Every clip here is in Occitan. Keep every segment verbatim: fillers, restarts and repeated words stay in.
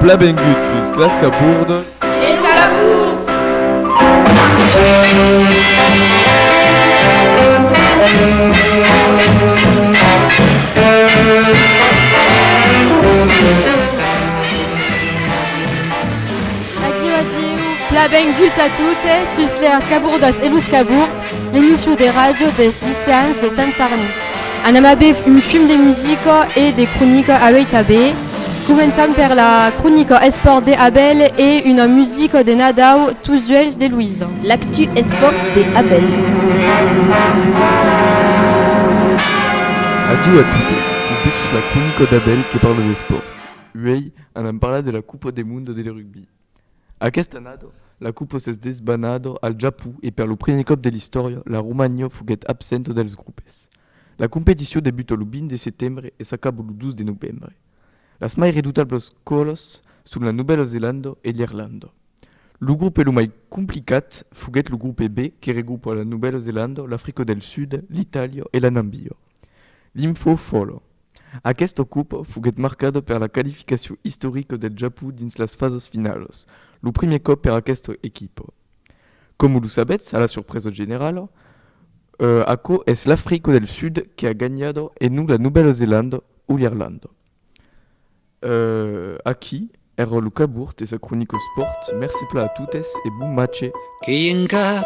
Plan vengut sus las cabordas. E lo cabord! Adiu, adiu, plan venguts a totes sus las cabordas e los cabords, l'emission de ràdio dels liceans de Sant Sarni. Anam aver un fum de musica e de cronica avei tanben. Començam per la cronica espòrt de Abel e una musica de Nadau, Tos uelhs de Loïsa. L'actu espòrt de Abel. Adiu a totes, sètz ben sus la cronica d'Abel que parla d'espòrt. Uèi, anam parlar de la Copa de Monde de rugbi. Aquesta annada, la copa s'es desbanada al Japon e per lo primièr còp de l'istòria, la Romania foguèt absenta dels gropes. La competicion debuta lo vint de setembre e s'acaba lo dos de novembre. Las mai redotablas còlas son la Novèla Zelanda e l'Irlanda. Lo grope lo mai complicat foguèt lo grope B, que regrupa la Novèla Zelanda, l'Africa del Sud, l'Itàlia e la Nambia. L'info fòla. Aquesta copa foguèt marcada per la qualificacion istorica del Japon dins las fasas finalas, lo primièr còp per aquesta equipa. Coma lo sabètz, a la surpresa generala, eh, aquò es l'Africa del Sud que a ganhada e non la Novèla Zelanda o l'Irlanda. Eh, aquí èra lo Cabord e sa cronica espòrt. Mercé plan a totes e bon matge. Qu'ei en cap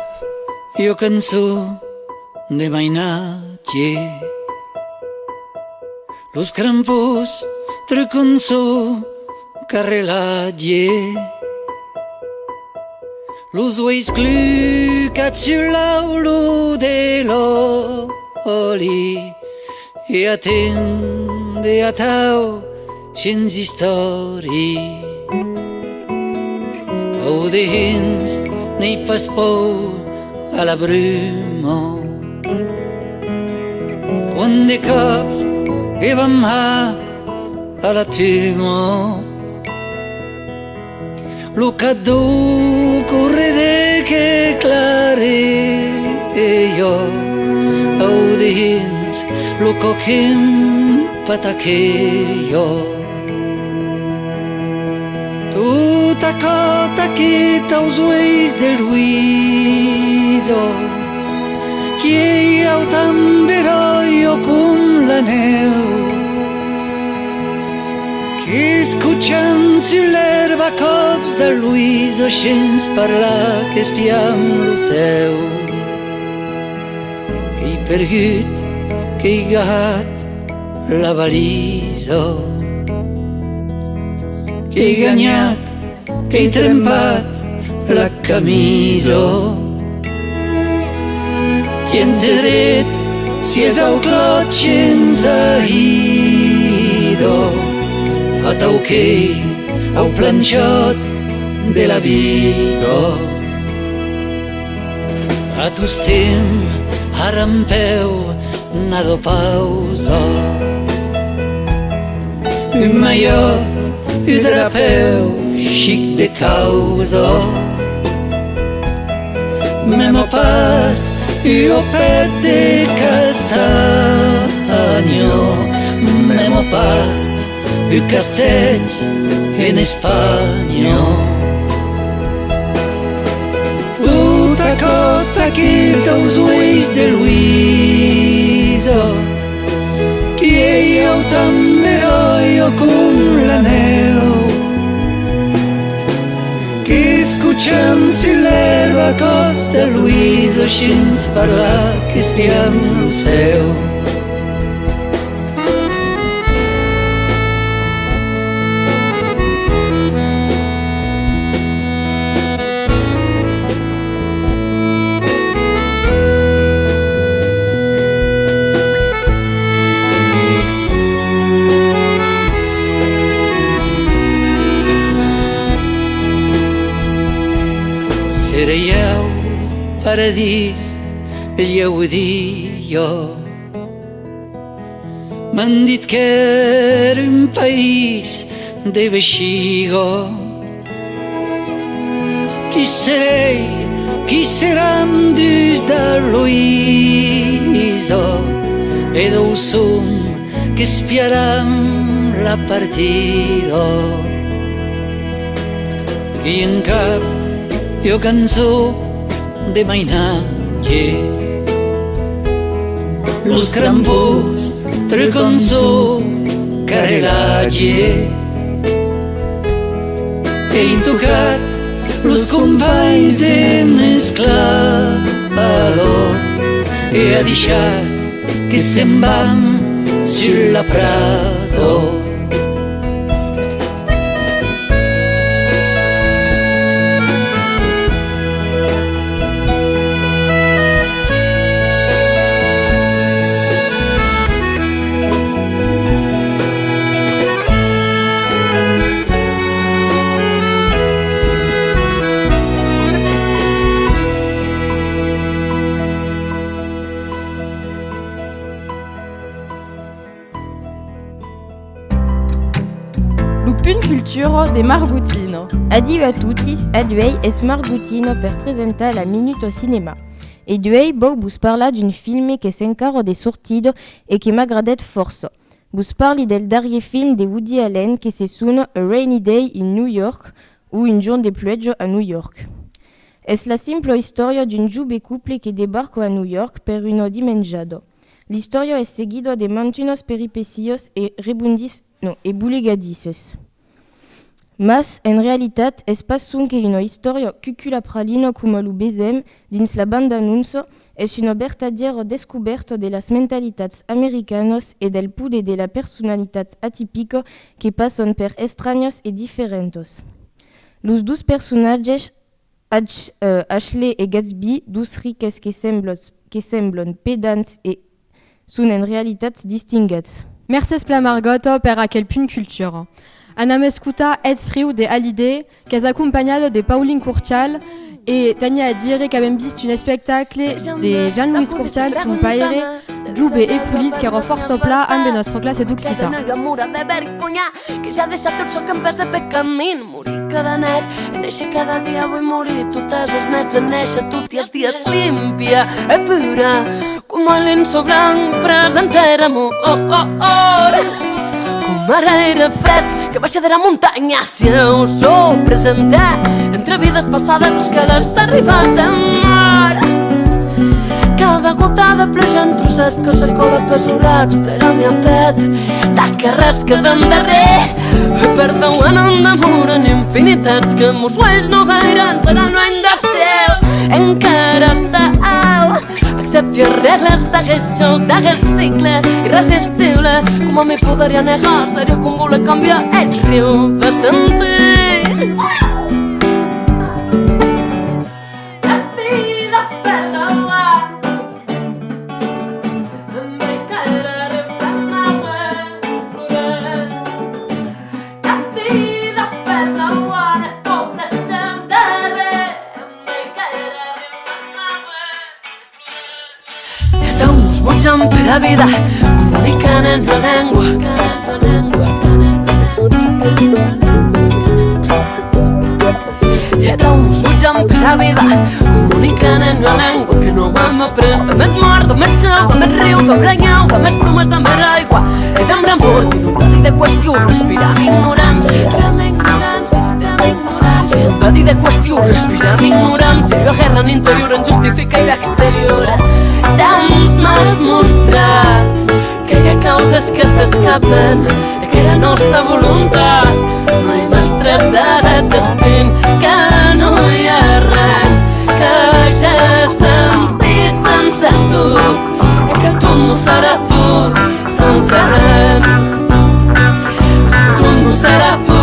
ua cançon de mainatge. Los crampons trucan son carrelatge. Los uelhs clucats sus l'aula de l'òli. E atende atau shens istòri. Au dehens n'ei pas paur a la bruma. Quant de còps e vam har a la tuma. Lo cadó corre de que clare e jo au dehens lo còc en pataquejo. Tot aquò taquet aus uelhs de Luisa, qui ei autant beròia com la nèu. Qu'escocham sus l'èrba còps de Luisa shens parlar, qu'espiam lo cèu. Qu'ei pergut, qu'ei gahat la valisa, qu'ei ganhat, qu'ei trempat la camisa. Tiente dret, sies au clòt shens ahida, atau qu'ei au planchòt de la vida. A tostemp, ara en peu, nada pausa. Un maiòt, un drapèu, chic de causa. Mèma pas ua pèth de castanha, mèma pas un castèth en Espanha. Tot aquò taquet aus uelhs de Luisa, qui ei autant beròia com la nèu. Qu'escocham sus l'èrba còps de Luisa shens parlar, qu'espiam lo cèu. Sereieu paradís, lhèu dia. M'an dit qu'èra un país de veishiga. Qui serei, qui seram dus da Luisa, e dou som qu'espiaram la partida. Qu'ei en cap ua cançon de mainatge. Los crampons trucan son carrelatge. E intocat los companhs de mesclador e a deishat que se'n van sus la prada. Lo punt cultura de Margotina. Adiu a totis, aduèi es Margotina per presentar la Minuta Cinèma. E duèi vau vos parlar d'un filme que s'encara de sortida e que m'agradèt fòrça. Vos parli del darrier film de Woody Allen que se sona A Rainy Day in New York, o Un jorn de pluèja a New York. Es la simpla istòria d'un jove cople que debarca a New York per una dimenjada. L'istòria es seguida de mantunas peripecias e rebondis-, non, e bolegadisses. Mas, en realitat, es pas sonque una istòria cuculapralina coma lo vesèm dins la banda-anonça, es una vertadièra descobèrta de las mentalitats americanas e del poder de la personalitat atipica que passan per estranhas e diferentas. Los dos personatges, Ash-, eh, Ashley e Gatsby, dos riques que semblan, que semblan pedants e son en realitat distinguets. Mercés plan Margòta per aquel punt cultura. Anam escotar Eth's Riu de Hallyday, qu'es acompanhada de Pauline Courtial, e teni a dire qu'avèm vist un espectacle de Jean-Louis Courtial, son paire, jove e polit, qu'èra fòrça plan ambe nòstra classa d'occitan. Que ja deixa tot çò que em pesa pel camin. Morir cada net, e néixer cada dia, vull morir totes les nets, e néixer tots els dies límpia e pura, com el linso blanc, presentera-m'ho, oh, oh, oh. Com ara aire fresc que baixa de la muntanya, si ho sou presenta entre vides passades, és que l'has arribat a mar. Cada gota de pluja en trosset que se cola pels forats de la meva pell, d'aquest res que d'endarrer. Perdó, en un amor en infinitats que mos ulls no veiran, però no hem de ser encara tal. Accepti les regles d'aquest joc, d'aquest cicle irresistible. Com a mi podria negar, seria com voler canviar el riu de sentir. La vida per davant. E tant mos botjam per la vida, comunicant en una lengua. E tant mos botjam per la vida, comunicant en una lengua que no hem après. Damb eth mòrt, damb eth cèu, damb eth riu, damb la nèu, damb es plomes, damb era aigua e damb l'amor. Inundadi de qüestions, respiram ignorància. Inundadi de qüestions, respiram ignorància. La guerra en interior en justifica l'exterior. Tant m'has mostrat que hi ha causes que s'escapen e que la nostra voluntat no hi mestressa de destí, que no hi ha res que hagi sentit sense tu, e que tot no serà tu sense res. Tot no serà tu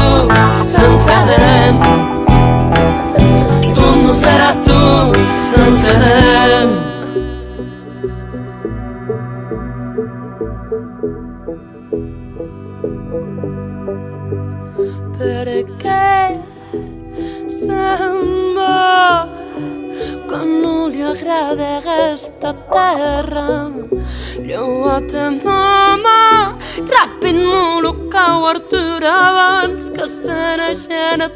sense res. Tot no serà tu sense res. Perqué se'n va, que non li agrada aguesta tèrra? Lheuat-te, mama, rapid, lo cau Artur abans que se n'agène.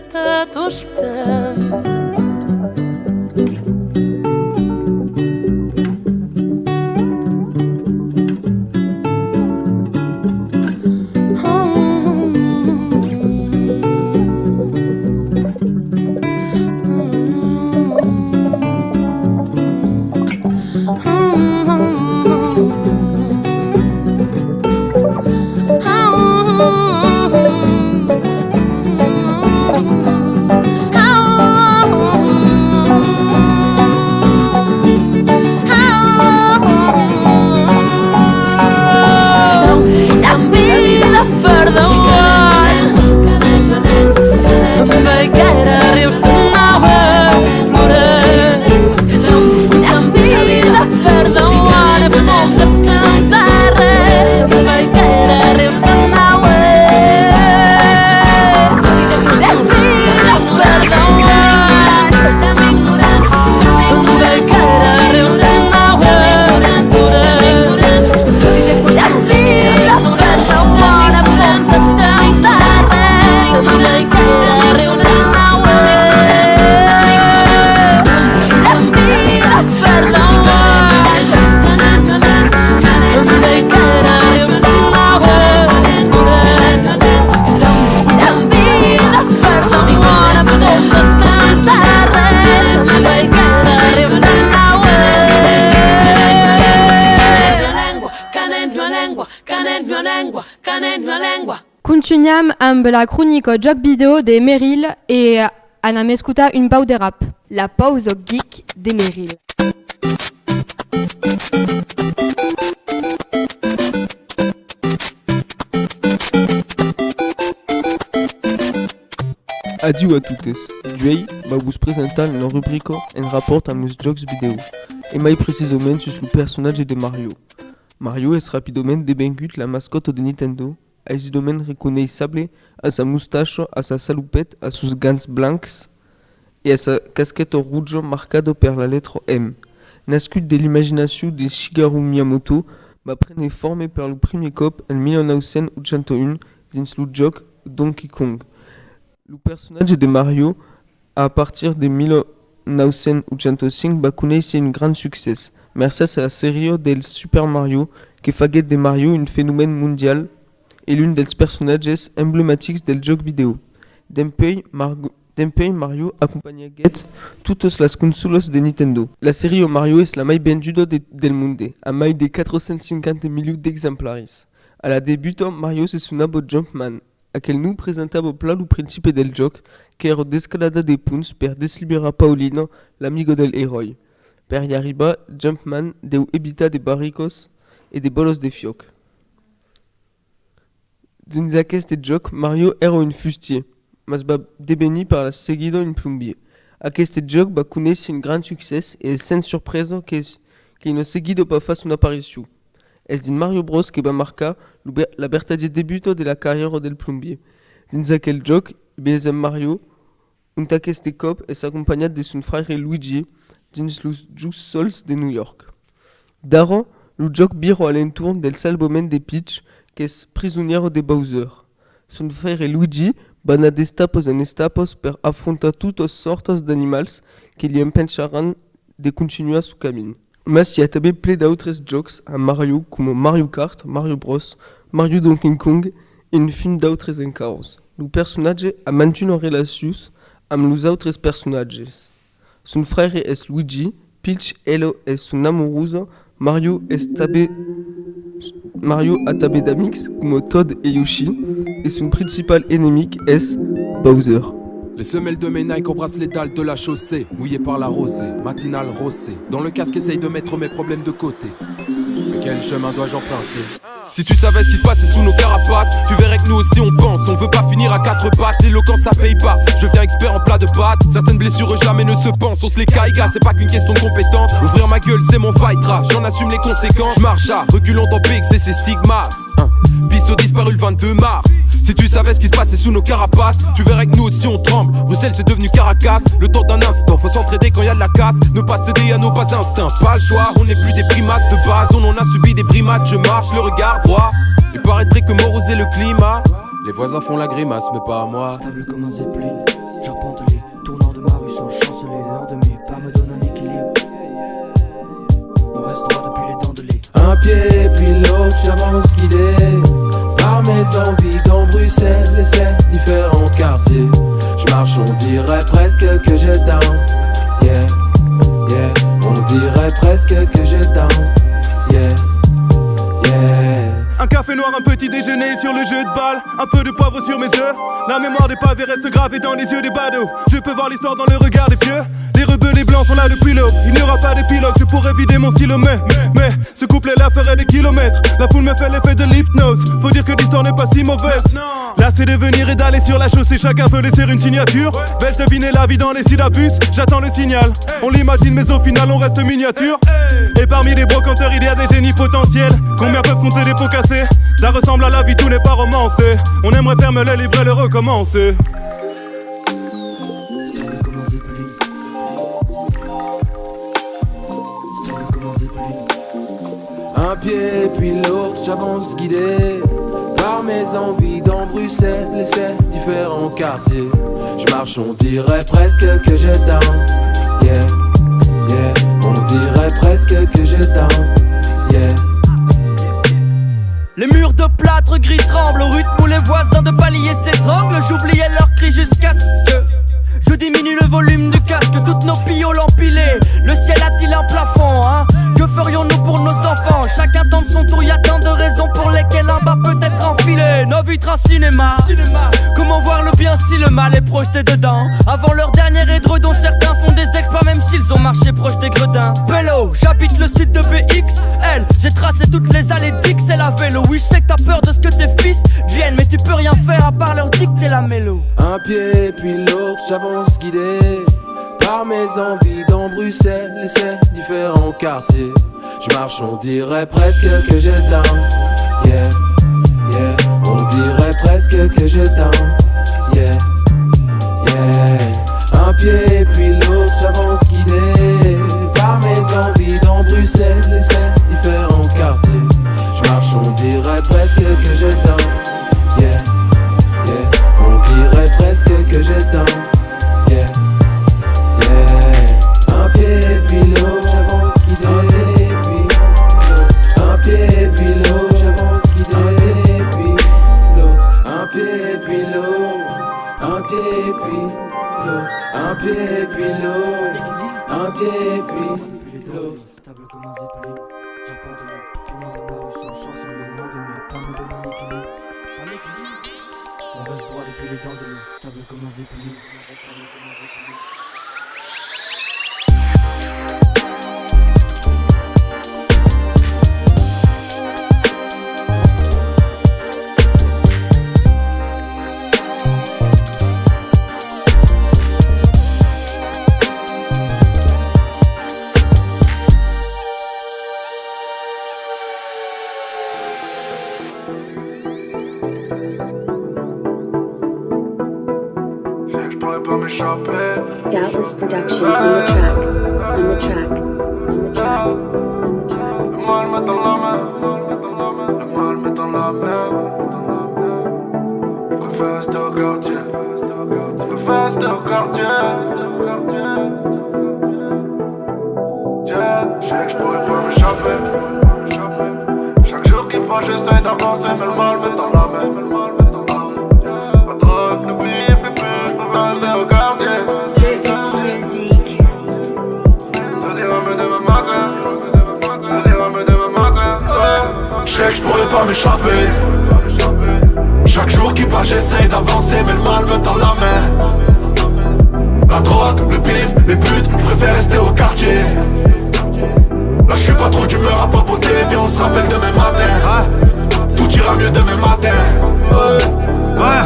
Contunham amb la cronica jòc vidèo de Meril e anam escotar un pauc de rap. La pausa geek de Meril. Adiu a totes! Duèi, va vos presentar una rubrica en rapòrt amb los jòcs vidèo, e mai precisament sus lo personatge de Mario. Mario es rapidament devengut la mascòta de Nintendo, aisidament reconeissable a sa mostacha, a sa salopeta, a sos gants blancs e a sa casqueta roja marcada per la letra M. Nascut de l'imaginacion de Shigeru Miyamoto, va prene forma per lo primièr còp en mila nòu cents ochanta un dins lo jòc Donkey Kong. Lo personatge de Mario, a partir de mila nòu cents ochanta cinc, va conéisser un grand succès, mercés a la seria dels Super Mario, que faguèt de Mario un fenomèn mondial e l'un dels personatges emblematics del jòc vidèo. Dempuèi, Mar-, dempuèi Mario acompanhaguèt totas las consolas de Nintendo. La seria Mario es la mai venduda de, del monde, a mai de quatre cents cinquanta milions d'exemplaris. A la debuta, Mario se sonava Jumpman. Aquel nom presentava plan lo principi del jòc, qu'èra d'escaladar de ponts per desliberar Paulina, l'amiga del eròi. Per i arribar, Jumpman deu evitar de barricas e de bòlas de fiòc. Dins aqueste jòc, Mario èra un fustièr, mas va devenir per la seguida un plombièr. Aqueste jòc va conéisser un grand succès e es sens surpresa que, que una seguida va far son aparicion. Es dins Mario Bros que va marcar lo ver-, la vertadièra debuta de la carrièra del plombièr. Dins aquel jòc, vesèm Mario, ont aqueste còp es acompanhat de son fraire Luigi dins los Jus Sols de New York. D'ara, lo jòc vira a l'entorn del salvament de Peach, qu'es prisonièra de Bowser. Son fraire Luigi va anar d'estapas en estapas per afrontar totas sòrtas d'animals que li empecharàn de continuar son camin. Mas i a tanben plen d'autres jòcs a Mario, coma Mario Kart, Mario Bros, Mario Donkey Kong e un fum d'autres encara. Lo personatge a mantuna relacion amb los autres personatges. Son fraire es Luigi, Peach, ela, es son amorosa, Mario es tanben, Mario a tanben d'amics coma Toad e Yoshi, e son principal enemic es Bowser. Les semelles de mes Nike embrassent les dalles de la chaussée, mouillées par la rosée, matinale rosée. Dans le casque, essaye de mettre mes problèmes de côté. Mais quel chemin dois-je emprunter ? Si tu savais ce qui se passe sous nos carapaces, tu verrais que nous aussi on pense. On veut pas finir à quatre pattes, l'éloquence ça paye pas. Je deviens expert en plat de pâtes. Certaines blessures jamais ne se pensent. On se les caiga, c'est pas qu'une question de compétence. Ouvrir ma gueule, c'est mon fight rap. J'en assume les conséquences. Je marche à reculons dans P X et ses stigmates. Hein. Pissot disparu le vingt-deux mars. Si tu savais ce qui se passe sous nos carapaces, tu verrais que nous aussi on tremble. Bruxelles c'est devenu Caracas. Le temps d'un instant, faut s'entraider quand y a de la casse. Ne pas céder à nos bas instincts. Pas le choix, on n'est plus des primates de base. On en a subi des primates. Je marche, le regard droit. Il paraîtrait que morose est le climat. Les voisins font la grimace, mais pas à moi. Stable comme un zeppelin, j'arpente les tournants de ma rue sans chanceler. L'heure de mes pas me donne un équilibre. On reste droit depuis les dents de lait. Un pied puis l'autre, j'avance guidé par mes envies. Dans Bruxelles et ses différents quartiers, je marche, on dirait presque que je danse. Yeah, yeah, on dirait presque que je danse. Yeah, yeah. Un café noir, un petit déjeuner sur le jeu de balle. Un peu de poivre sur mes yeux. La mémoire des pavés reste gravée dans les yeux des badauds. Je peux voir l'histoire dans le regard des vieux. Les rebelles, les blancs sont là depuis l'aube. Il n'y aura pas d'épilogue, je pourrais vider mon stylo, mais, mais, mais, ce couplet-là ferait des kilomètres. La foule me fait l'effet de l'hypnose. Faut dire que l'histoire n'est pas si mauvaise. Lassé de venir et d'aller sur la chaussée, chacun veut laisser une signature. Vais-je deviner la vie dans les syllabus ? J'attends le signal. On l'imagine, mais au final, on reste miniature. Et parmi les brocanteurs, il y a des génies potentiels. Combien peuvent compter des pots cassés ? Ça ressemble à la vie, tout n'est pas romancé. On aimerait fermer le livre et le recommencer. Un pied puis l'autre, j'avance guidé par mes envies. Dans Bruxelles et ses différents quartiers, je marche, on dirait presque que je danse. Yeah, yeah, on dirait presque que je danse. Yeah. Les murs de plâtre gris tremblent au rythme où les voisins de palier s'étranglent. J'oubliais leurs cris jusqu'à ce que je diminue le volume du casque. Toutes nos pioles empilées, le ciel a-t-il un plafond, hein ? Que ferions-nous pour nos enfants ? Chacun tente son tour, y a tant de raisons pour lesquelles un bas peut être enfilé. Nos Vitre à cinéma. Cinéma. Comment voir le bien si le mal est projeté dedans ? Avant leur dernier édredon, certains font des exploits même s'ils ont marché proche des gredins. Pélo, j'habite le site de B X L. J'ai tracé toutes les allées d'X L à vélo. Oui, je sais que t'as peur de ce que tes fils viennent, mais tu peux rien faire à part leur dicter la mélo. Un pied puis l'autre, j'avance guidé par mes envies dans Bruxelles et ses différents quartiers. Je marche, on dirait presque que je danse. Yeah, yeah. On dirait presque que je danse. Yeah, yeah. Un pied puis l'autre, j'avance guidé par mes envies dans Bruxelles et ses différents quartiers. Je marche, on dirait presque que je danse. Yeah, yeah. On dirait presque que je danse. Yeah, yeah. Un pied puis l'autre, j'avance guidé. Un pied puis l'autre, j'avance guidé. Un pied puis l'autre, un pied puis l'autre, un pied puis l'autre, un pied puis l'autre. Stable comme un zeppelin, j'arpente le noir de ma rue sans chance, le nom de mes pas me donne un équilibre. Un équilibre. On reste droit depuis les dents de l'eau, stable comme un zeppelin. Je sais que je pourrais pas m'échapper. Doubtless Production on the track, on the track, on the track, on the track. Le mal me tend la main, le mal me tend la main. Je préfère rester au quartier, je préfère rester au quartier. Yeah, je sais que je pourrais pas m'échapper. Chaque jour qui passe, j'essaie d'avancer, mais le mal me tend la main. La drogue, le bif, les puces, je préfère rester au quartier. Le F S I Music. Je dirais mieux demain matin. Je dirais mieux demain matin. Je sais que je pourrais pas m'échapper. Chaque jour qui passe, j'essaie d'avancer, mais le mal me tend la main. La drogue, le bif, les putes, je préfère rester au quartier. Là, je suis pas trop d'humeur à papoter, viens, on se rappelle demain matin. Tout ira mieux demain matin. Ouais.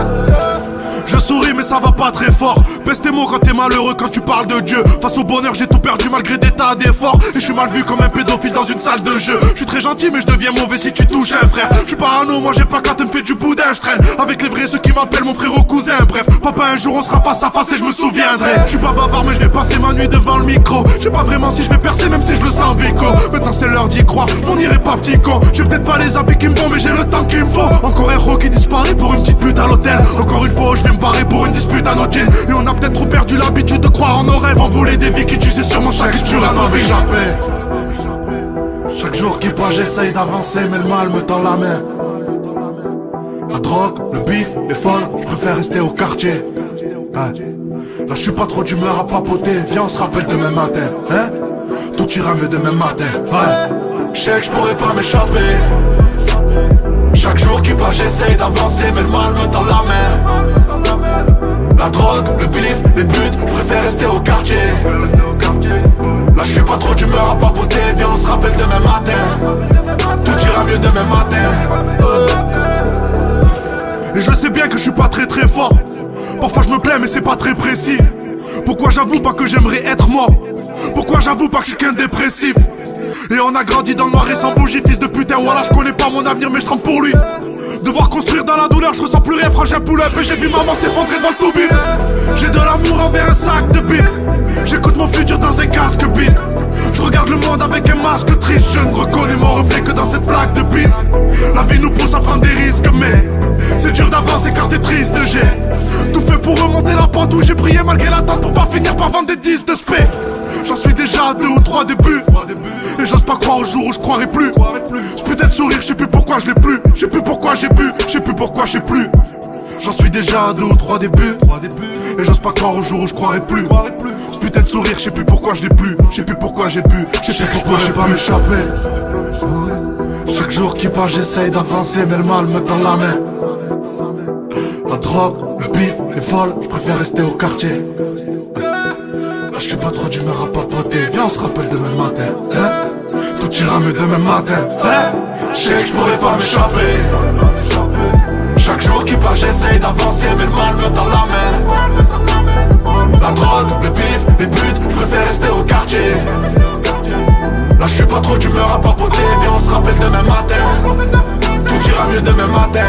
Je souris, mais ça va pas très fort. Pèse tes mots quand t'es malheureux, quand tu parles de Dieu. Face au bonheur, j'ai tout perdu malgré des tas d'efforts. Et je suis mal vu comme un pédophile dans une salle de jeu. Je suis très gentil, mais je deviens mauvais si tu touches un frère. Je suis parano, moi j'ai pas quand elle me fait du boudin, je traîne avec les vrais, ceux qui m'appellent mon frérot cousin. Bref, papa, un jour on sera face à face et je me souviendrai. Je suis pas bavard, mais je vais passer ma nuit devant le micro. Je sais pas vraiment si je vais percer, même si je le sens bico. Maintenant c'est l'heure d'y croire, on n'irait pas petit con. J'ai peut-être pas les habits qui me vont, mais j'ai le temps qu'il me faut. Encore un ro qui disparaît pour une petite pute à l'hôtel. Encore une fois, je vais me barrer pour une dispute à nos jeans. Et on a peut-être trop perdu l'habitude de croire en nos rêves. On voulait des vies qui tuent, c'est sûrement ça qui tuera nos vies. Chaque jour qui passe, j'essaye d'avancer, mais le mal me tend la main. La drogue, le bif, les folles, je préfère rester au quartier. Ouais. Là, je suis pas trop d'humeur à papoter. Viens, on se rappelle demain matin, hein ? Tout ira mieux demain matin, ouais. Je sais que je pourrais pas m'échapper. Chaque jour qui passe, j'essaye d'avancer, mais le mal me tend la main. La drogue, le bif, les putes, je préfère rester au quartier. Là, je suis pas trop d'humeur à papoter, viens, on se rappelle demain matin. Tout ira mieux demain matin. Et je le sais bien que je suis pas très très fort. Parfois je me plains, mais c'est pas très précis. Pourquoi j'avoue pas que j'aimerais être mort ? Pourquoi j'avoue pas que je suis qu'un dépressif ? Et on a grandi dans le noir et sans bougie, fils de putain, voilà, je connais pas mon avenir, mais je tremble pour lui. Devoir construire dans la douleur, je ressens plus rien, fragile pull-up, et j'ai vu maman s'effondrer devant le toubib. J'ai de l'amour envers un sac de bif. J'écoute mon futur dans un casque bite. Je regarde le monde avec un masque triste. Je ne reconnais mon reflet que dans cette flaque de pisse. La vie nous pousse à prendre des risques, mais c'est dur d'avancer quand t'es triste. J'ai tout fait pour remonter la pente où j'ai prié malgré l'attente pour pas finir par vendre des disques de spé. J'en suis déjà à deux ou trois débuts. Et j'ose pas croire au jour où je croirai plus. Ce putain de sourire, je sais plus pourquoi je l'ai plus. Je sais plus pourquoi j'ai bu, je sais plus pourquoi j'ai plus. J'en suis déjà à deux ou trois débuts. Et j'ose pas croire au jour où je croirai plus. Ce putain de sourire, je sais plus pourquoi je l'ai plus. Je sais plus pourquoi j'ai bu, je sais plus pourquoi j'ai pas m'échapper. Chaque jour qui passe, j'essaye d'avancer, mais le mal me tend la main. La drogue, le bif, les vols, je préfère rester au quartier. Là, je suis pas trop d'humeur à papoter. Viens, on se rappelle demain matin, hein? Tout ira mieux demain matin, hein? Je sais que je pourrais pas m'échapper. Chaque jour qui passe, j'essaye d'avancer, mais le mal me tend la main. La drogue, le bif, les putes, je préfère rester au quartier. Là, je suis pas trop d'humeur à papoter. Viens, on se rappelle demain matin. Tout ira mieux demain matin.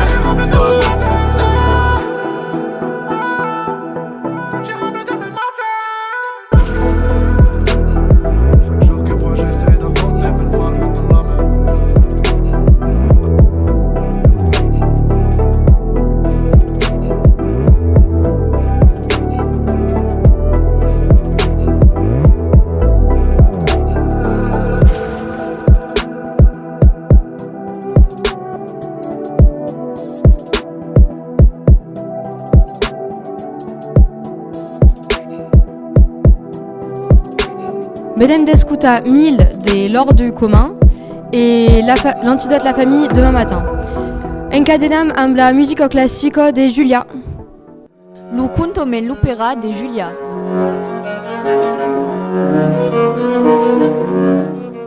Venèm d'escotar Mil de L'Ordre du Commun e la fa-, l'Antidote, la famille demain matin. Encadenam amb la musica classica de Julia. Lo conte amb l'opèra de Julia.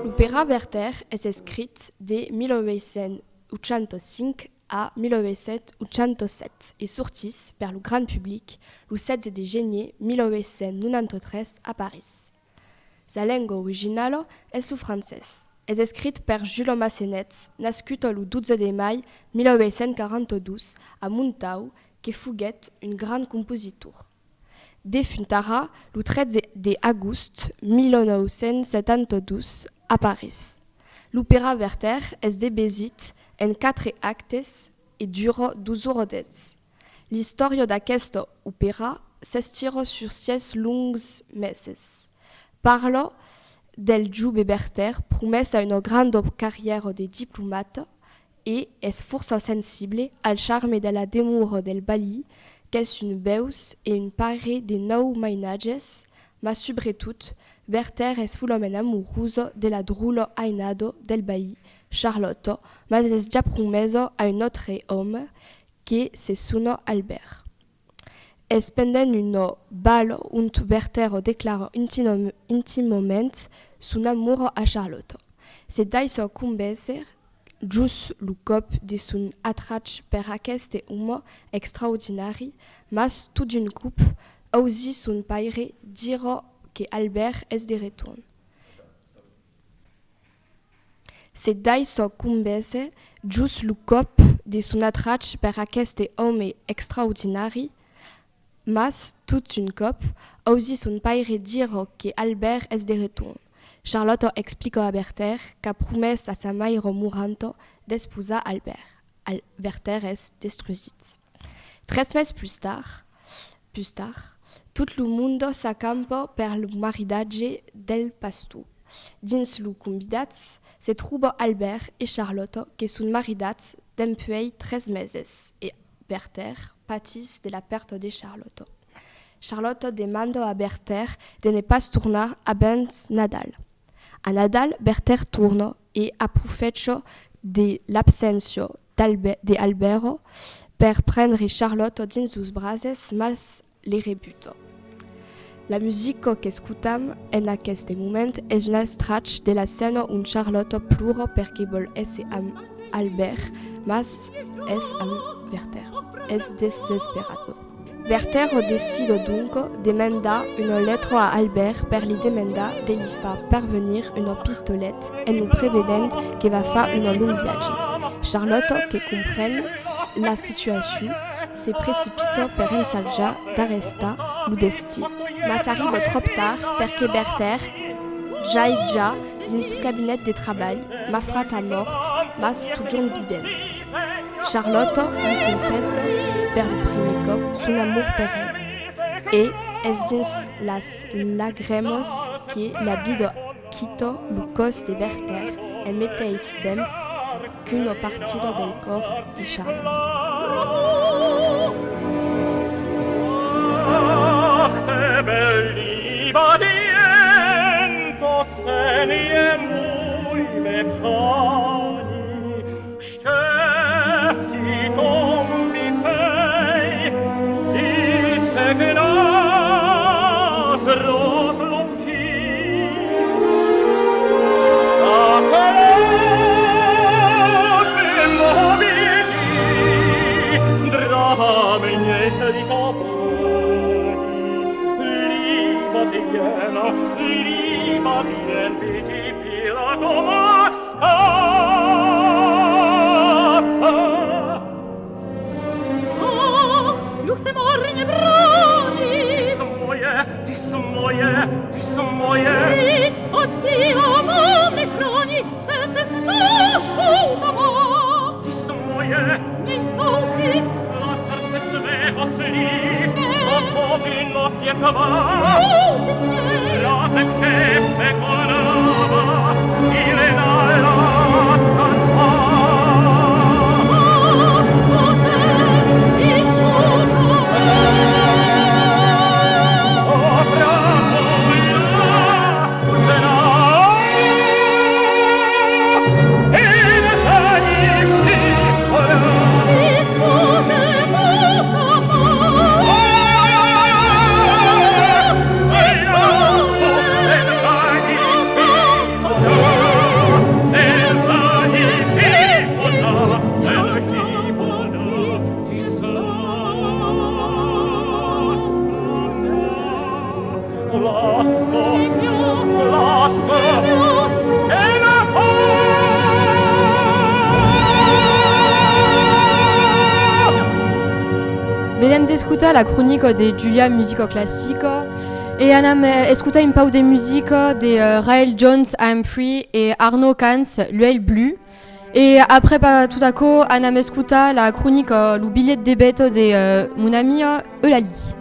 L'opèra Werther es escrit de mil uèit cents ochanta-cinc a mil uèit cents ochanta-sèt e sortís per lo grand public lo setze de genièr mil uèit cents nonanta-tres a París. Sa lenga originala es lo francés. Es escrit per Jules Massenet, nascut lo dotze de mai mil uèit cents quaranta-dos a Montau, que foguèt un grand compositor. Defuntarà lo tretze de agost mil nòu cents setanta-dos a París. L'opèra Werther es divisit en quatre actes e dura dos oras dètz. L'istòria d'aquesta opèra s'estira sus sièis longs meses. Parla del jove Werther, promés a una granda carrièra de diplomata, e es fòrça sensible al charme de la demora del balí, qu'es un veus e un paire de nòu mainatges, mas subretot, Werther es folament amorosa de la dròlla ainada del balí, Charlotte, mas es ja promesa a un autre òme que se sona Albert. Es pendent una bala ont Werther declara intimam-, intimament son amor a Charlotte. Se daissa convéncer jos lo còp de son atrach per aqueste òme extraordinari, mas tot d'un còp ausís son paire dire que Albert es de retorn. Se daissa convéncer jos lo còp de son atrach per aqueste òme extraordinari, mas tot d'un còp ausís son paire dire que Albert es de retorn. Charlotte explica a Werther qu'a promés a sa maire moranta d'esposar Albert. Al-, Werther es destrusit. Tres mes pus tard, pus tard, tot lo monde s'acampa per lo maridatge del pastor. Dins los convidats se tròba Albert e Charlotte, que son maridats dempuèi tres meses, e Werther patís de la pèrta de Charlotte. Charlotte demanda a Werther de ne pas tornar abans Nadal. A Nadal, Werther torna e aprofecha de l'abséncia d'Albe-, de Albert per prendre Charlotte dins sos braces, mas le rebuta. La musica qu'escotam en aqueste moment es un extrach de la scèna ont Charlotte plora perque vòl èsser amb Albert, mas es amb Werther. Es desesperada. Werther decida donc de mandar una letra a Albert per li demandar de li far parvenir una pistolet en lo prevenent que va far un long viatge. Charlotte, que compren la situacion, se precipita per ensajar d'arrestar lo destin, mas arriba tròp tard perque Werther ja es ja dins son cabinet de trabalh, mafrat a mòrt, mas totjorn vivent. Charlotte li confessa per lo primièr còp son amor per el, e es dins las lagrèmas que la vida quita lo còs de Werther en meteis temps qu'una partida del còr de Charlotte. Que nas ròs longins, nas ròs de moviti, dramenhes li topari, li batien, li batien piti pila tomasca. Ah, lur semorne brani. Dismoie, dismoie, dismoie. Rit, oci, amo, me froni, ceces noš puta mo. Dismoie. Nei sauci. Las arces vehos li, o povi nos ietava. Sauci, ne. Las epše, feconava. Venèm d'escotar la cronica de Julia, musica classica, e anam, eh, escotar un pauc de musica de, eh, Raël Jones, I'm Free, e Arnaud Cantz, L'œil bleu. E après, pas tot aquò, anam escotar la cronica, lo bilhet de bèta de, eh, mon amia Eulalie.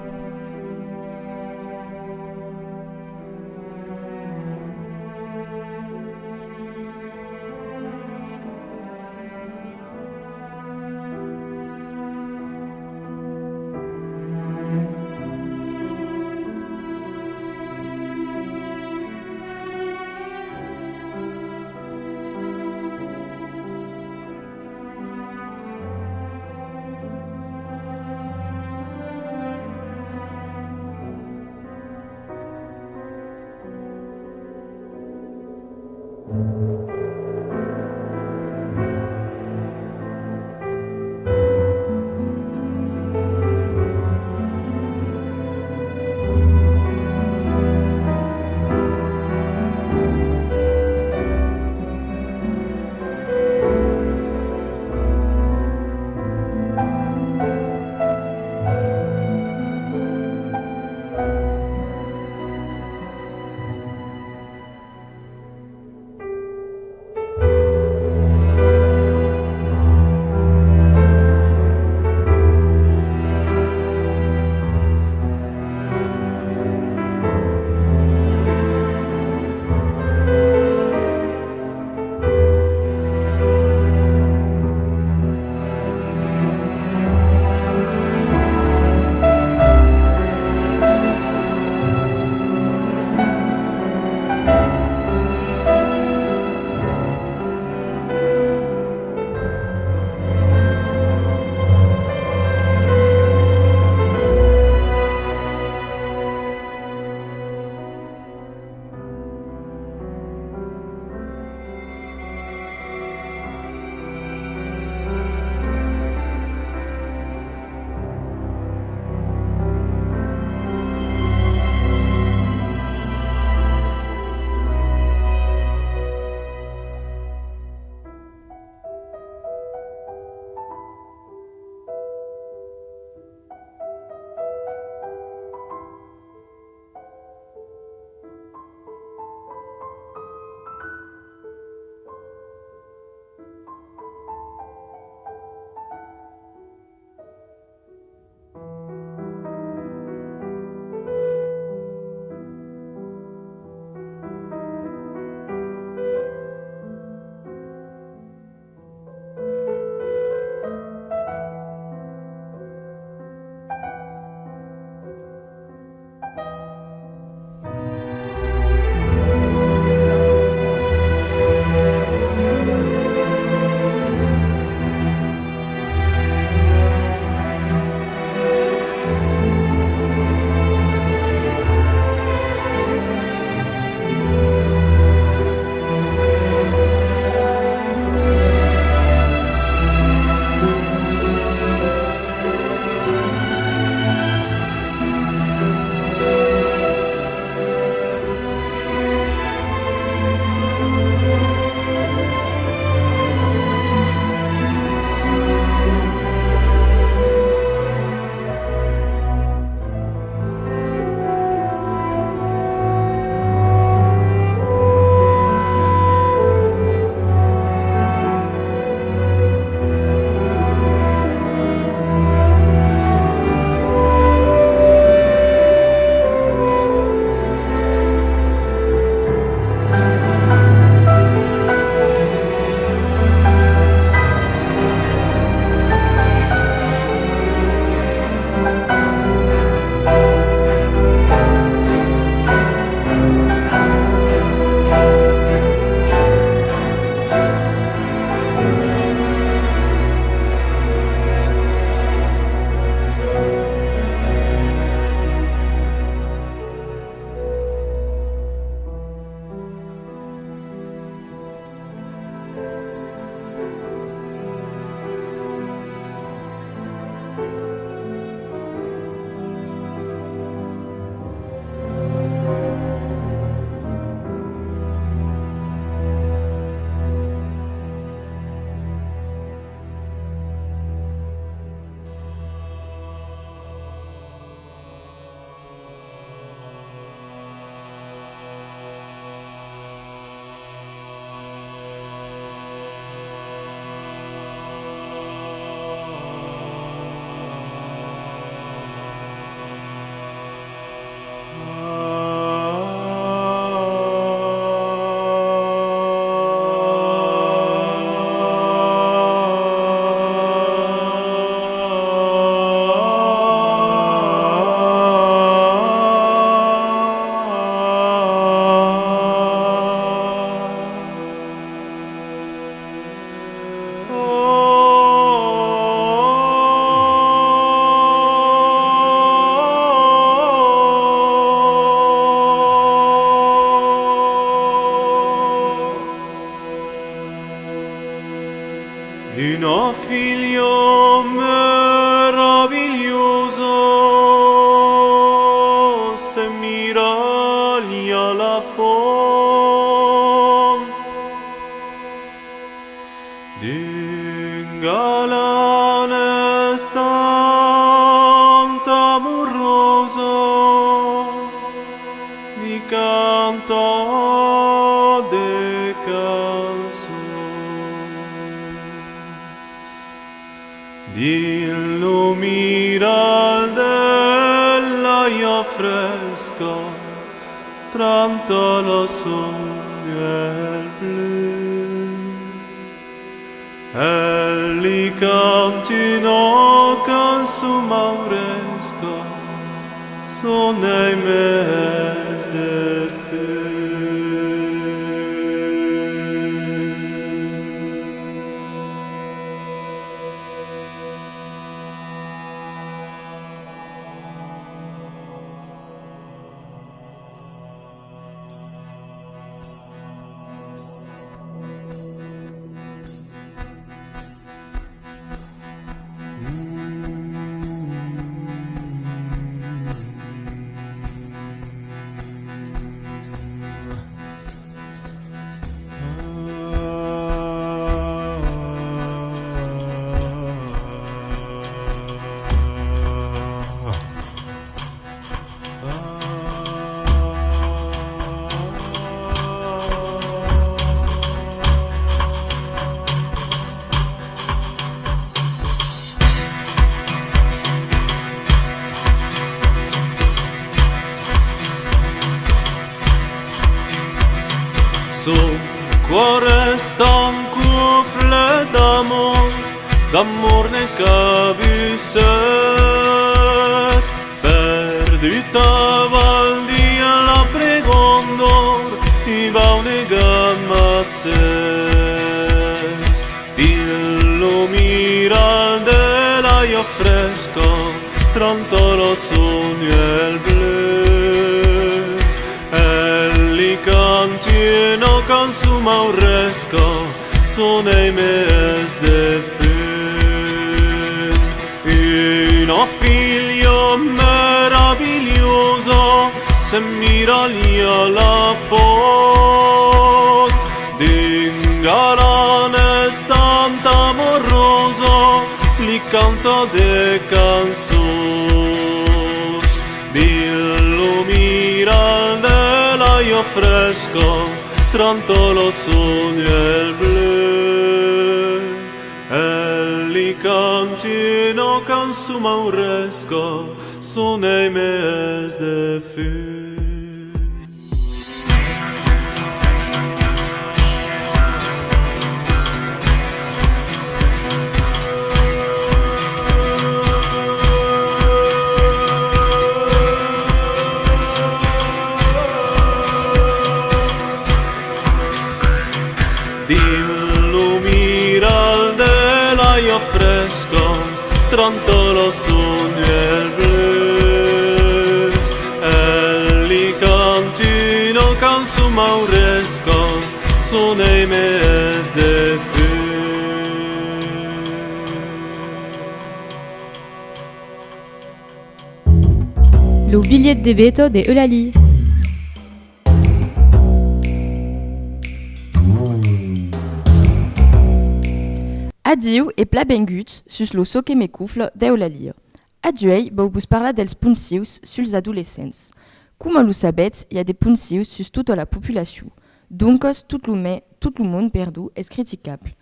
Filha meravilhosa, s'emiralha la font d'un galant estant amorosa, li canta de cançons. Dins lo miral de l'aiga fresca, trenta la son nuèl blu. El li canta una cançon mauresca, son èime es defús. Son còr es tan coflet d'amor, d'amor ne cabusset, perdut aval dins la pregondor, i vau negar ma set. Dins lo miral de l'aiga fresca, trenta la son nuèl blu. El li canta una cançon mauresca, son èime es defús. Una filha meravilhosa s'emiralha la font d'un galant estant amorosa, li canta de cançons. Dins lo miral de l'aiga fresca, trenta la son nuèl blu. El li canta una cançon mauresca, son èime es defús. Dins lo miral de l'aiga fresca, trenta la son nuèl blu. El li canta una cançon mauresca, son èime es defús. Lo bilhet de Beta de Eulàlia. Adiu e plan venguts sus lo Çò que me cofla d'Eulàlia. Aduèi vau vos parlar dels ponts cieus suls adolescents. Coma lo sabètz, i a de ponts cieus sus tota la populacion. Doncas, tot lo me-, tot lo mond, perdon, es criticable.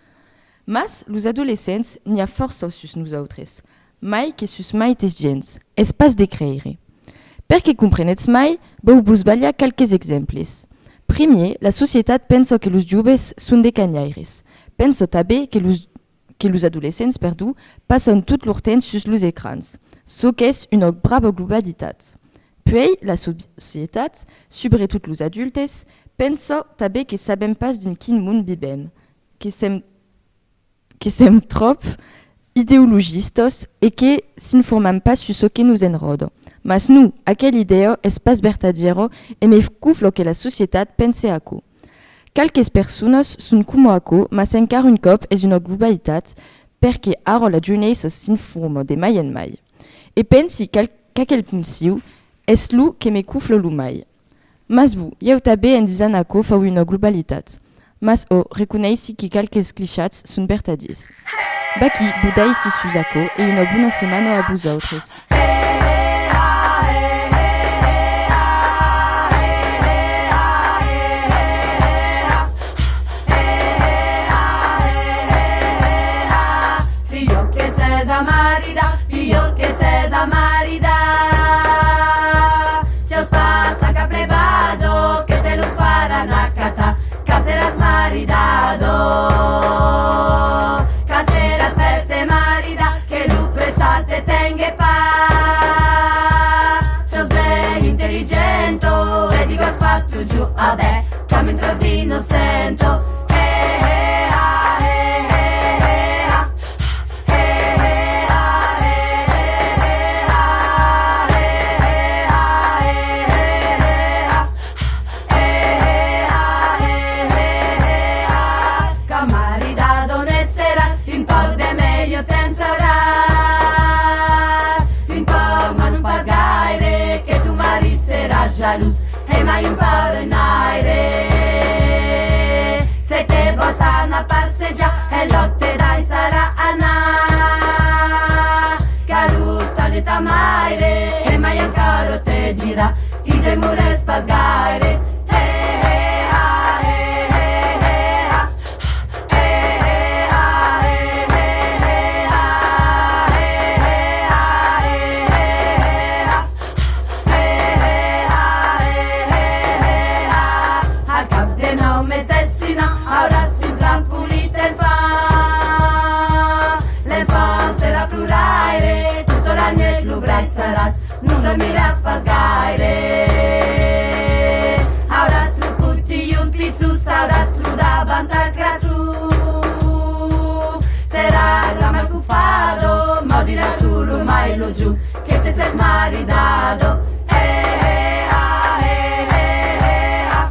Mas, los adolescents, n'i a fòrça sus nosautres, mai que sus maites gents, es pas de creire. Per que comprenètz mai, vau vos balhar qualques exemples. Primièr, la societat pensa que los joves son de canhaires. Pensa tanben que los, que los adolescents, perdon, passan tot lor temps sus los ecrans, çò qu'es una brava globalitat. Puèi, la societat, subretot los adultes, pensa tanben que sabèm pas dins quin mond vivèm, que sèm, que sèm tròp ideologistas e que s'informam pas sus çò que nos enròda. Mas non, aquela idèa es pas vertadièra e me cofla que la societat pense aquò. Qualques personas son coma aquò, mas encara un còp es una globalitat, perque ara la joinessa s'informa de mai en mai. E pensi qu'al-, qu'aquel ponciu es lo que me cofla lo mai. Mas bon, ieu tanben en disent aquò fau una globalitat. Mas ò, reconeissi que qualques clichats son vertadièrs. Vaquí, vos daissi sus aquò e una bona setmana a vosautres. Filhòt que sès a maridar, filhòt que sès a maridar. Siás pas tan caplebado que te lo faràn acatar, quand seràs maridado. Quand seràs per te maridar, que lo pressat te tengue pas. Siás ben intelligento e digas pas totjorn a ben, coma un tròç d'innocento. Eh, eh, ah, eh, eh, eh, ah. Quand maridado ne seràs, un pauc de melhor temps auràs. Un pauc, mas non pas gaire, que ton marit serà jalós. E mai un pauc de naire. Se te vòls anar passejar, e l'òc te daissarà anar. Calós tanben ta maire, e mai encara te dirà: i demores pas gaire. He, he, ha, he, he, he, ha. Al cap de nòu meses, un an, auràs un plan polit enfant. L'enfant serà ploraire, tota la nuèch lo braissaràs, non dormiràs pas gaire. Auràs lo cotilhon piçon, auràs lo davantal crassós. Seràs la malcofado, maudiràs lo, lo mai lo jorn que te sès maridado. Eh, eh, ah, eh, eh, eh, ah.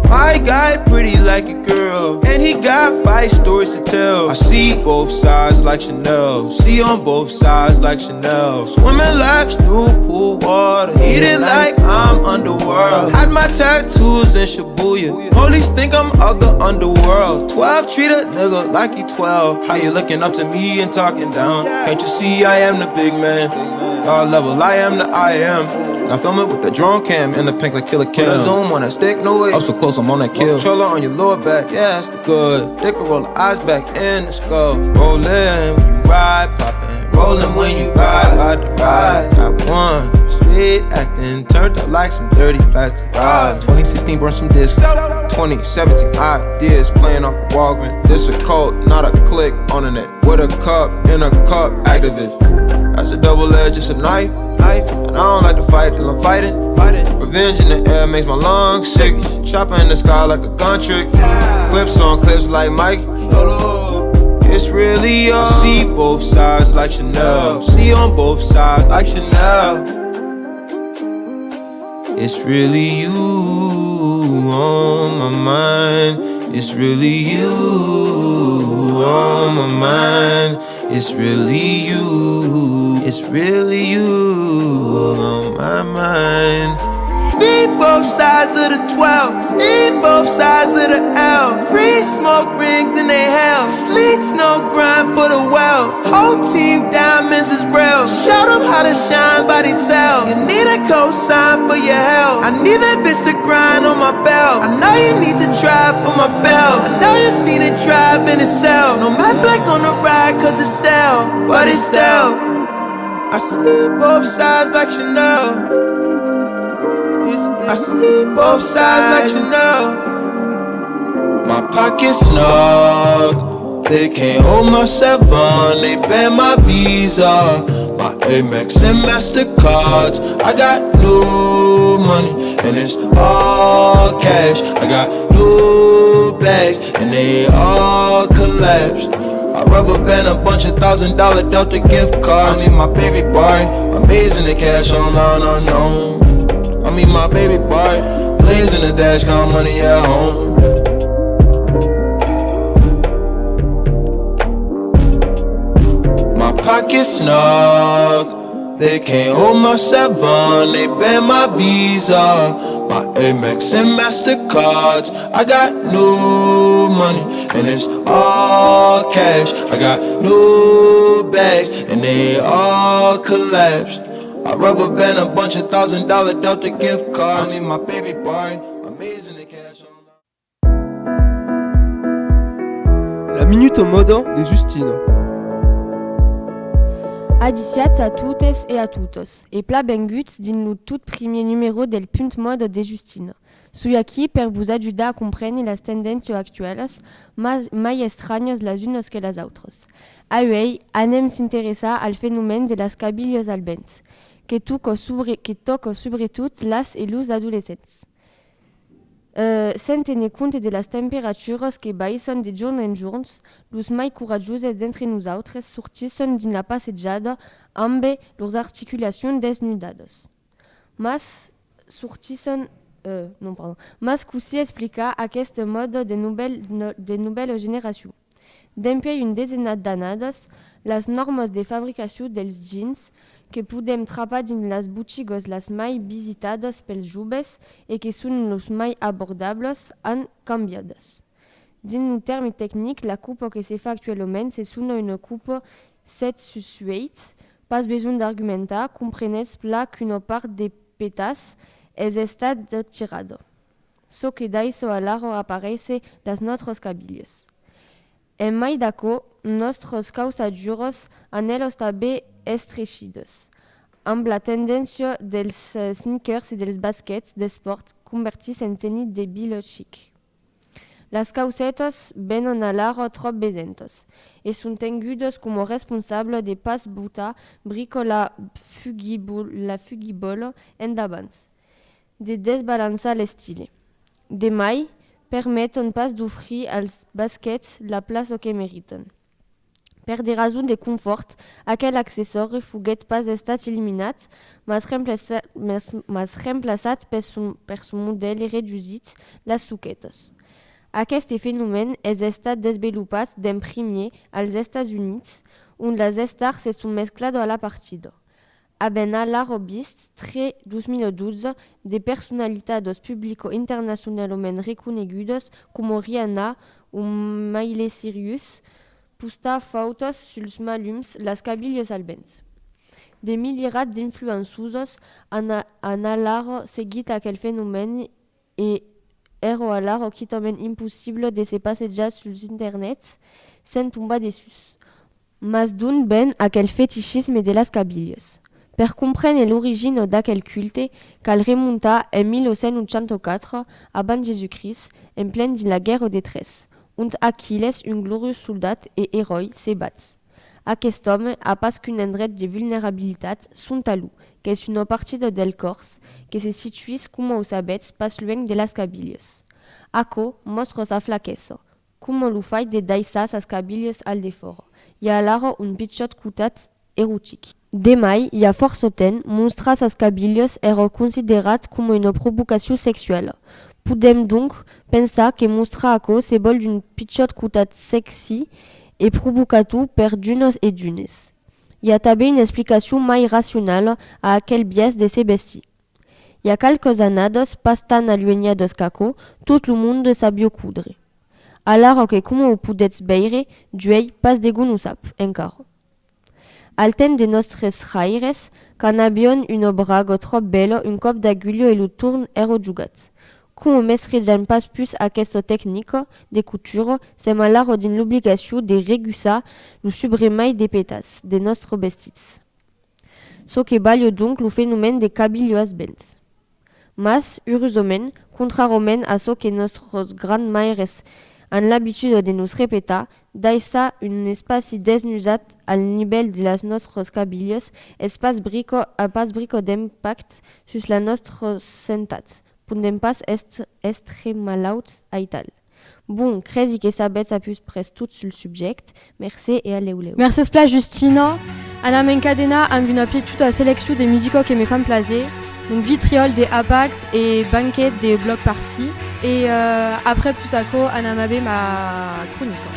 My guy pretty like a girl, and he got five stories to tell. I see both sides like Chanel, see on both sides like Chanel. Swimming laps through pool water, eating like I'm underworld. Had my tattoos in Shibuya, police think I'm of the underworld. Twelve treat a nigga like he twelve. How you looking up to me and talking down? Can't you see I am the big man? God level, I am the I am. Now film it with the drone cam in the pink like Killer Cam. Put a zoom on that stick, no way. Up so close, I'm on that kill. Controller on your lower back, yeah, that's the good. They can roll the eyes back in the skull. Rolling when you ride, popping. Rolling when you ride, ride the ride. Got one street acting, turned up like some dirty plastic. Ah, twenty sixteen, burn some discs. Twenty seventeen, ideas playing off of Walgreens. This a cult, not a click on the net. With a cup, in a cup, activist. That's a double edge, it's a knife. Knife. And I don't like to fight till I'm fighting. Fighting. Revenge in the air makes my lungs sick. Chopper in the sky like a gun trick. Clips on clips like Mike. It's really yours. I see both sides like Chanel. See on both sides like Chanel. It's really you on my mind. It's really you on my mind. It's really you. It's really you on my mind. Need both sides of the twelve. Need both sides of the L. Free smoke rings in they hell. Sleets no grind for the well. Whole team diamonds is real. Show them how to shine by themselves. You need a cosign for your help. I need that bitch to grind on my belt. I know you need to drive for my belt. I know you seen it drive in itself. No matte black on the ride cause it's stale, but it's stale. I see both sides like Chanel. I see both sides like Chanel. My pocket snug. They can't hold my seven, they ban my Visa, my Amex and MasterCards. I got no money and it's all cash. I got no bags and they all collapse. I rubber band a bunch of thousand dollar Delta gift cards. I mean, my baby boy, amazing the cash on line unknown. I mean, my baby boy, blazing the dash, got money at home. My pocket snug. They can't hold my seven, they ban my Visa, my Amex and MasterCards. I got no money and it's all cash. I got no bags and they all collapse. I rubber band a bunch of thousand dollar Delta gift cards. I mean, my baby boy, amazing the cash on. La Minute Mòda de Justine. Adissiatz a totes e a totas, e plan venguts dins lo tot primièr numèro del Punt Mòda de Justine. Soi aquí per vos ajudar a comprene las tendéncias actualas, ma-, mai estranhas las unas que las autras. Auèi, anem s'interessar al fenomèn de las cabilhas al vent, que tòca sobre-, que tòca subretot las e los adolescents. Eh, sens téner compte de las temperaturas que baissan de jorn en jorn, los mai coratjoses d'entre nosautres sortisson dins la passejada ambe lors articulacions desnudadas. Mas sortisson, eh, non, pardon. Mas cossí explicar aquesta mòda de novèl-, no-, de novèla generacion? Dempuèi un desenat d'annadas, las nòrmas de fabricacion dels jeans que podèm trapar dins las botigas las mai visitadas pels joves e que son los mai abordablas an cambiadas. Dins lo tèrme tecnic, la copa que se fa actualament se sona una copa sèt sus uèit, pas besonh d'argumentar, comprenètz plan qu'una part de petaç es estat tirada. Çò que daissa alara aparéisser las nòstras cabilhas. En mai d'aquò, nòstras cauçaduras an elas tanben estrechidas, amb la tendéncia dels, eh, sneakers e dels basquets d'espòrt convertits en tenit de vila chic. Las caucetas venon alara tròp vesentas e son tengudas coma responsabla de pas botar brica la fugibol-, la fugibòla endavant, de desbalançar l'estile. De mai, permeton pas d'ofrir als basquets la plaça que meritan. Per de rasons de confòrt, aquel accessòri foguèt pas estat eliminat, mas remplaça-, mas, mas remplaçat per son, per son modèl redusit, las soquetas. Aqueste fenomèn es estat desvelopat d'en primièr als Estats Units, ont las estars se son mescladas a la partida. Avèm alara vist, tre dos mila dotze, de personalitadas publicas internacionalament reconegudas coma Rihanna o Miley Cyrus postar fòtos suls malums, las cabilhas al vent. De milierats d'influencosas an a-, an alara seguit aquel fenomèn e èra alara quitament impossible de se passejar suls internets sens tombar dessús. Mas d'ont ven aquel fetichisme de las cabilhas? Per comprene l'origina d'aquel culte, cal remontar en mil cent ochanta quatre abans Jèsus Crist, en plen dins la guèrra de tres, ont Aquilles, un gloriós soldat e eròi, se bats. Aquest òme a pas qu'un endrech de vulnerabilitat, son talon, qu'es una partida del còrs, que se situís, coma o sabètz, pas luènh de las cabilhas. Aquò mòstra sa flaquesa, coma lo fach de daissar sas cabilhas al defòra. I a alara un pichòt cotat erotic. De mai, i a fòrça temps, mostrar sas cabilhas èra considerat coma una provocacion sexuala. Podèm donc pensar que mostrar aquò se vòl d'un pichòt cotat sexy e provocator per d'unas e d'unes. I a tanben una explicacion mai racionala a aquel biais de se vestir. I a qualques annadas, pas tan aluenhadas qu'aquò, tot lo monde sabiá codre. Alara que, coma o podètz veire, d'uèi pas degun o sap, encara. Al temps de nòstres fraires, quand avián una braga tròp bèla, un còp d'agulha e lo torn èra jogat. Coma mestrejam pas pus aquesta tecnica de cotura, sèm alara dins l'obligacion de regussar lo subremai de petas de nòstres vestits. Çò que balha donc lo fenomèn de cabilhas vents. Mas, urosament, contràriament a çò que nòstras grands-maires an l'abituda de nos repetar, daissar un espaci desnusat al nivèl de las nòstras cabilhas es pas brica, a pas brica d'impacte sus la nòstra santat. Podèm pas èstre, èstre malauts aital. Bon, cresi que sabètz a pus près tot sul subjècte. Mercé e a lèu lèu. Mercés plan, Justina. Anam encadenar amb una pichota seleccion de musica que me fan plaser. Donc, Vitriol de Apax e Banquet de Bloc Party. E, euh, après tot aquò, anam aver ma cronica.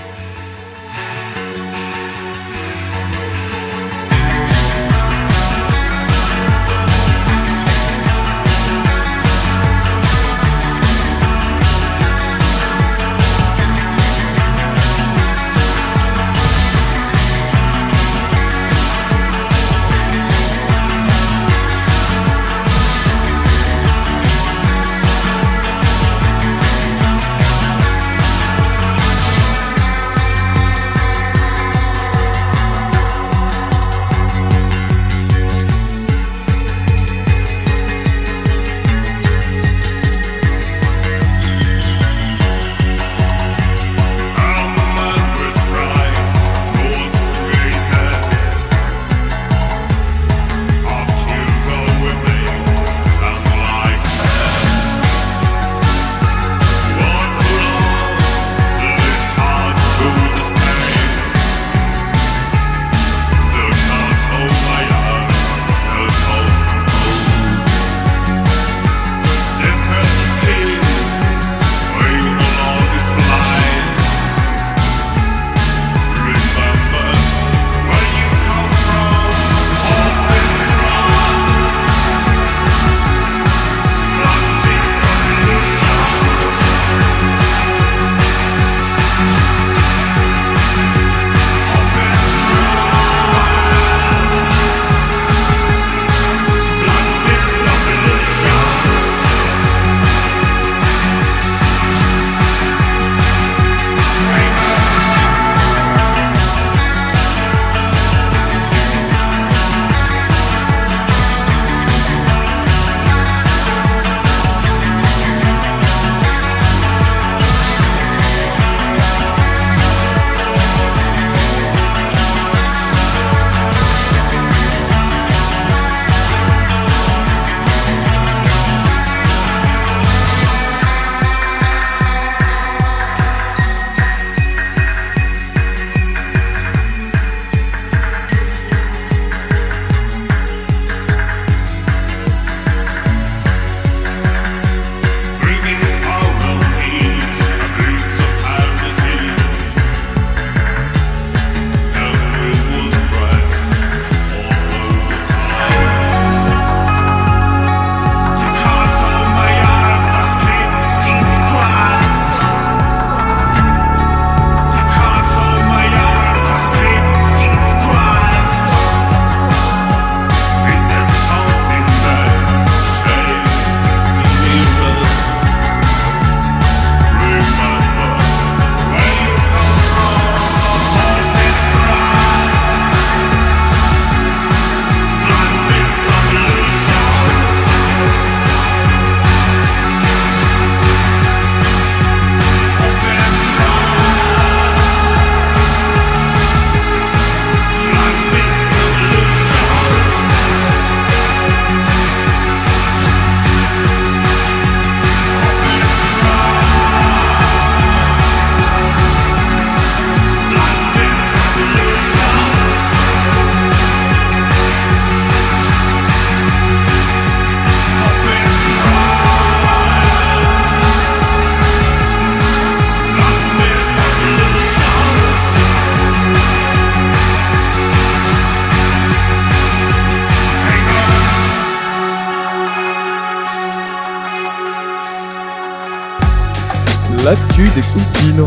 Tu de Contino.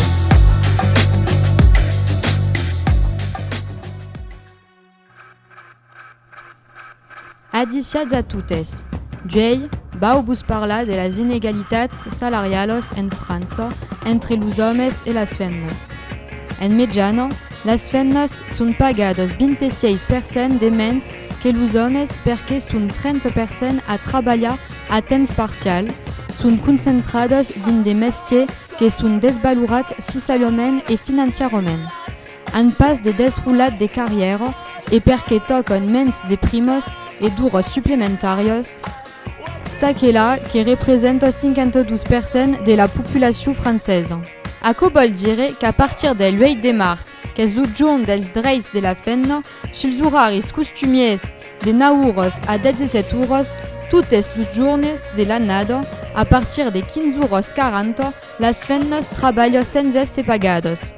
Adissiatz a totes. D'uèi, vau vos parlar de las inegalitats salarialas en França entre los òmes e las femnas. En mejana, las femnas son pagadas vint-e-sièis per cent de mens que los òmes perque son trenta per cent a trabalhar a temps parcial, son concentradas dins de mestièrs que son desvalorats socialament e financièrament. An pas de desrolat de carrièra e perque tòcan mens de primas e d'oras suplementàrias, çaquelà que representa cinquanta-dos per cent de la populacion francesa. Aquò vòl dire qu'a partir del uèit de març, qu'es lo jorn dels dreits de la femna, suls oraris costumièrs de nau oras a dètz-e-sèt oras, totes los jornes de l'annada, a partir de quinze oras quaranta, las femnas trabalhan sens èsser pagadas.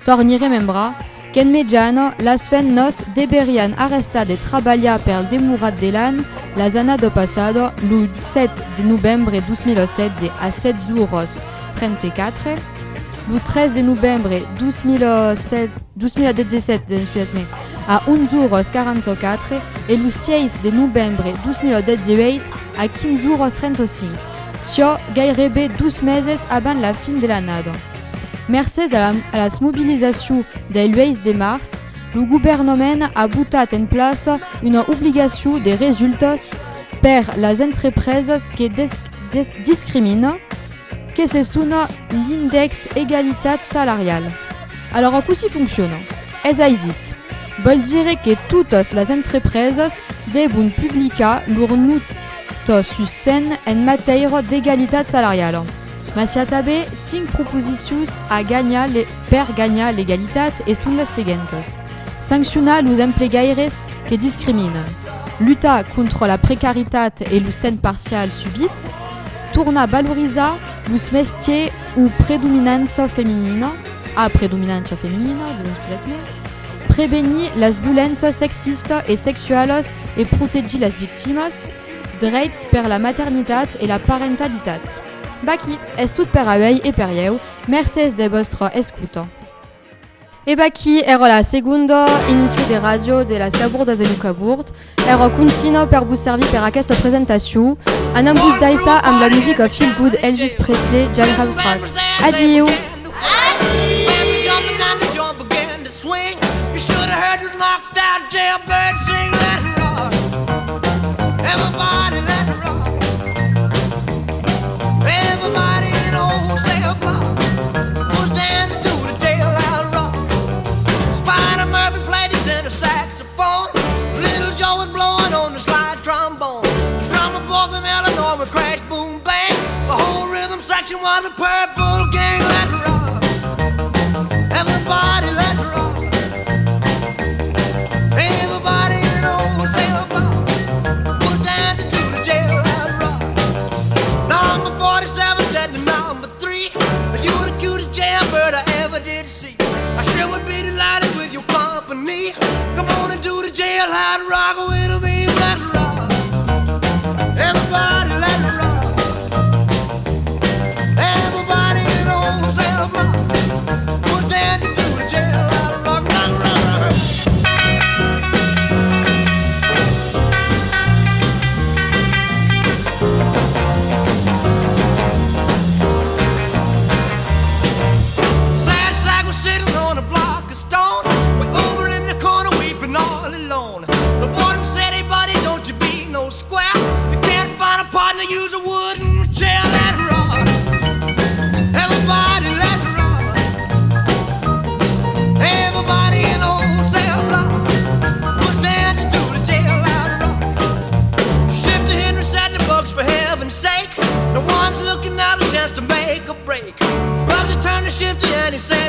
Tòrni remembrar qu'en mejana, las femnas deverián arrestar de trabalhar pel demorat de l'an las annadas passadas, lo sèt de novembre dos mila setze a setze oras trenta-quatre, lo tres de novembre dos mila sèt, dos mila dètz-e-sèt, excusatz-me, a onze oras quaranta-quatre e lo sièis de novembre dos mila dètz-e-uèit a quinze oras trenta-cinc, siá gaireben dos meses abans la fin de l'annada. Mercés a la, a las mobilizacions del uèis de març, lo governament a botat en plaça una obligacion de resultas per las entrepresas que des-, des-, discrimina, que se sona l'indèx egalitat salarial. Alòra, cossí fonciona? Es aisist. Vòl dire que totas las entrepresas devon publicar lor nòta sus cent en matèira d'egalitat salariala. Mas i a tanben cinc proposicions a ganhar le-, per ganhar l'egalitat e son las seguentas. Sanccionar los emplegaires que discriminan. Lutar contra la precaritat e los temps parcials subits. Tornar valorizar los mestièrs a predominància feminina, a predominància feminina, excusatz-me. Prevenir las violéncias sexistas e sexualas e protegir las victimas. Dreits per la maternitat e la parentalitat. Vaquí, es tot per auèi e per ieu. Mercés de vòstra escota. E vaquí èra la segonda emission de ràdio de las Cabordas e lo Cabòrd. Èra Contino per vos servir per aquesta presentacion. Anam vos daissar amb la musica feel good Elvis Presley, Jailhouse Rock. Adiu! Swing. You should have heard this knocked out jailbird sing, "Let it rock." Everybody, let it rock. Everybody in the whole cell block was dancing to the jailhouse rock. Spider Murphy played the tenor saxophone. Little Joe was blowing on the slide trombone. The drummer boy from Illinois would crash, boom, bang. The whole rhythm section was a purple gang. Let it rock. Everybody, let's rock. Everybody in the whole cell block was dancing to the jailhouse rock. Number forty-seven said to number three, "You're the cutest jailbird I ever did see. I sure would be delighted with your company. Come on and do the jailhouse rock with me. Let's rock. Everybody, let's rock." Everybody in the whole cell block was dancing to the jailhouse rock, rock, rock, rock. Sad sack was sitting on a block of stone, way over in the corner, weeping all alone. The warden said, "Hey, buddy, don't you be no square. If you can't find a partner, use a wooden chair." Let it rock. Everybody, let's rock. Everybody in the whole cell block was dancing to the jailhouse rock. Shifty Henry said, "The books, for heaven's sake. No one's looking out a chance to make a break." Bugsy turned to Shifty and he said,